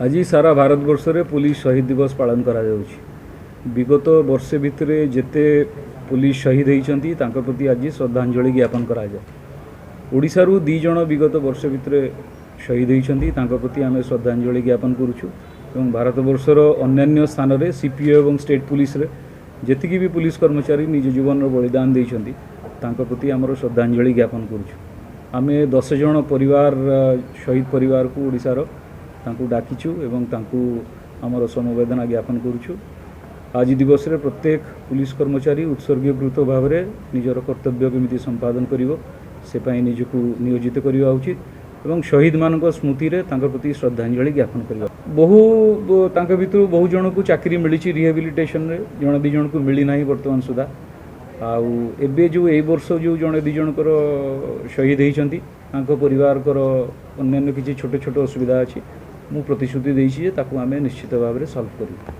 ଆଜି ସାରା ଭାରତବର୍ଷରେ ପୋଲିସ ଶହୀଦ ଦିବସ ପାଳନ କରାଯାଉଛି। ବିଗତ ବର୍ଷେ ଭିତରେ ଯେତେ ପୋଲିସ ଶହୀଦ ହୋଇଛନ୍ତି, ତାଙ୍କ ପ୍ରତି ଆଜି ଶ୍ରଦ୍ଧାଞ୍ଜଳି ଜ୍ଞାପନ କରାଯାଏ। ଓଡ଼ିଶାରୁ 2 ଜଣ ବିଗତ ବର୍ଷେ ଭିତରେ ଶହୀଦ ହୋଇଛନ୍ତି, ତାଙ୍କ ପ୍ରତି ଆମେ ଶ୍ରଦ୍ଧାଞ୍ଜଳି ଜ୍ଞାପନ କରୁଛୁ ଏବଂ ଭାରତବର୍ଷର ଅନ୍ୟାନ୍ୟ ସ୍ଥାନରେ ସିପିଓ ଏବଂ ଷ୍ଟେଟ୍ ପୁଲିସରେ ଯେତିକି ବି ପୁଲିସ କର୍ମଚାରୀ ନିଜ ଜୀବନର ବଳିଦାନ ଦେଇଛନ୍ତି, ତାଙ୍କ ପ୍ରତି ଆମର ଶ୍ରଦ୍ଧାଞ୍ଜଳି ଜ୍ଞାପନ କରୁଛୁ। ଆମେ 10 ଜଣ ପରିବାର, ଶହୀଦ ପରିବାରକୁ ଓଡ଼ିଶାର ତାଙ୍କୁ ଡାକିଛୁ ଏବଂ ତାଙ୍କୁ ଆମର ସମବେଦନା ଜ୍ଞାପନ କରୁଛୁ। ଆଜି ଦିବସରେ ପ୍ରତ୍ୟେକ ପୁଲିସ କର୍ମଚାରୀ ଉତ୍ସର୍ଗୀକୃତ ଭାବରେ ନିଜର କର୍ତ୍ତବ୍ୟ କେମିତି ସମ୍ପାଦନ କରିବ, ସେ ପାଇଁ ନିଜକୁ ନିୟୋଜିତ କରିବା ଉଚିତ ଏବଂ ଶହୀଦମାନଙ୍କ ସ୍ମୃତିରେ ତାଙ୍କ ପ୍ରତି ଶ୍ରଦ୍ଧାଞ୍ଜଳି ଜ୍ଞାପନ କରିବା। ବହୁ ତାଙ୍କ ଭିତରୁ ବହୁ ଜଣଙ୍କୁ ଚାକିରି ମିଳିଛି ରିହାବିଲିଟେସନରେ, ଜଣେ 2 ଜଣଙ୍କୁ ମିଳିନାହିଁ ବର୍ତ୍ତମାନ ସୁଦ୍ଧା। ଆଉ ଏବେ ଯେଉଁ ଏଇ ବର୍ଷ ଯେଉଁ ଜଣେ 2 ଜଣଙ୍କର ଶହୀଦ ହେଇଛନ୍ତି, ତାଙ୍କ ପରିବାରଙ୍କର ଅନ୍ୟାନ୍ୟ କିଛି ଛୋଟ ଛୋଟ ଅସୁବିଧା ଅଛି। ମୁଁ ପ୍ରତିଶ୍ରୁତି ଦେଇଛି ଯେ ତାକୁ ଆମେ ନିଶ୍ଚିତ ଭାବରେ ସଲ୍ଭ କରିବୁ।